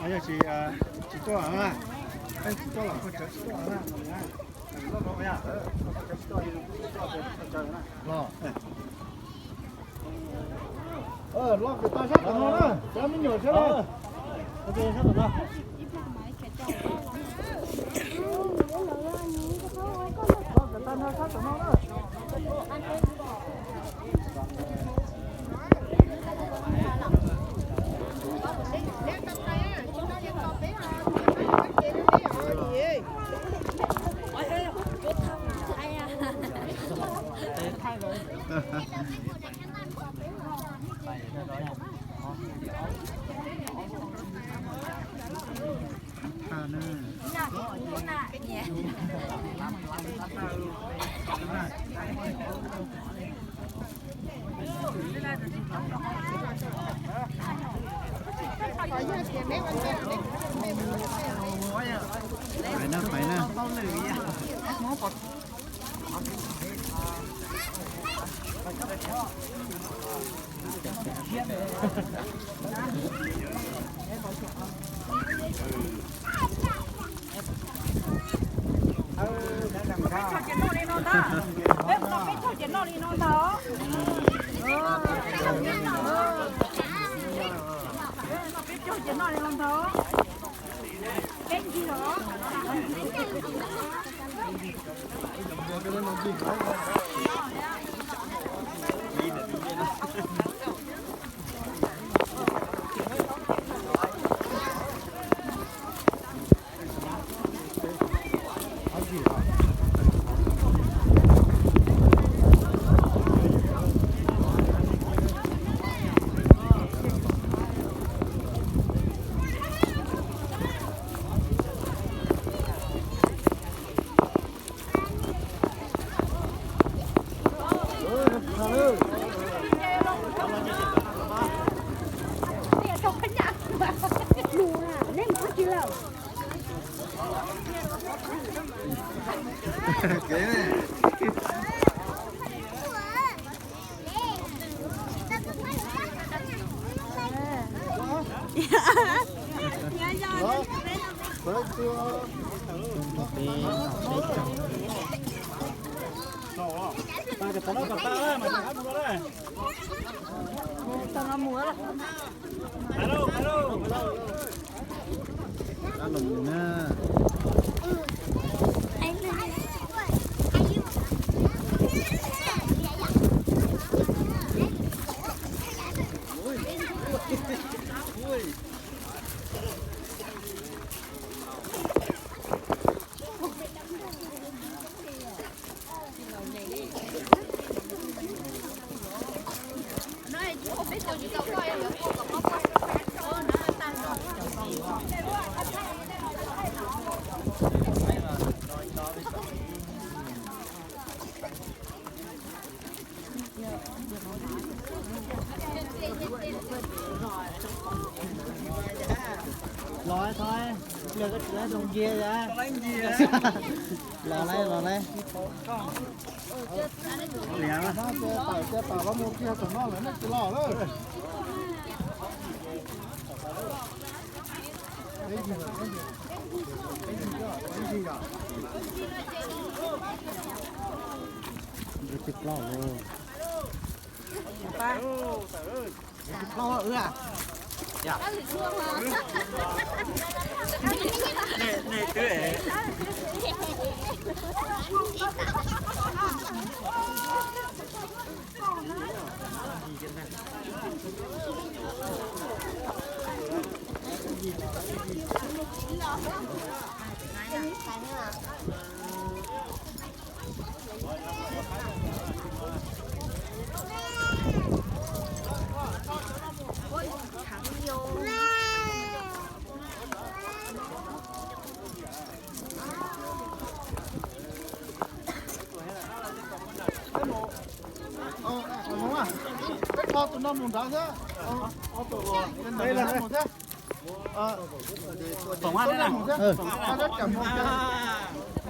Yog tsis, tsis tuaj, tsis tuaj los koj tsis tuaj. Los, los kws tau sab tom no na, cov me nyuam sab laug. Los kws tau no sab tom no na. Pais na, pais na. Peb caug ces noj li no ntag. Peb mus no peb caug ces noj li no ntag os. Peb mus no peb caug ces noj li no ntag os. Peb ncig los. Los thov, los koj tsis tau zoo ncig. Los lawm, los lawm. Cia pam los mus kiag tom no lawm nej tsis los lawm. Ntsis plaub los. Ntsis plaub wb a. Peb kho tus no mus nrad xwb. Tus no mus xwb. Tus no mus xwb. Kho dab tsam mus xwb.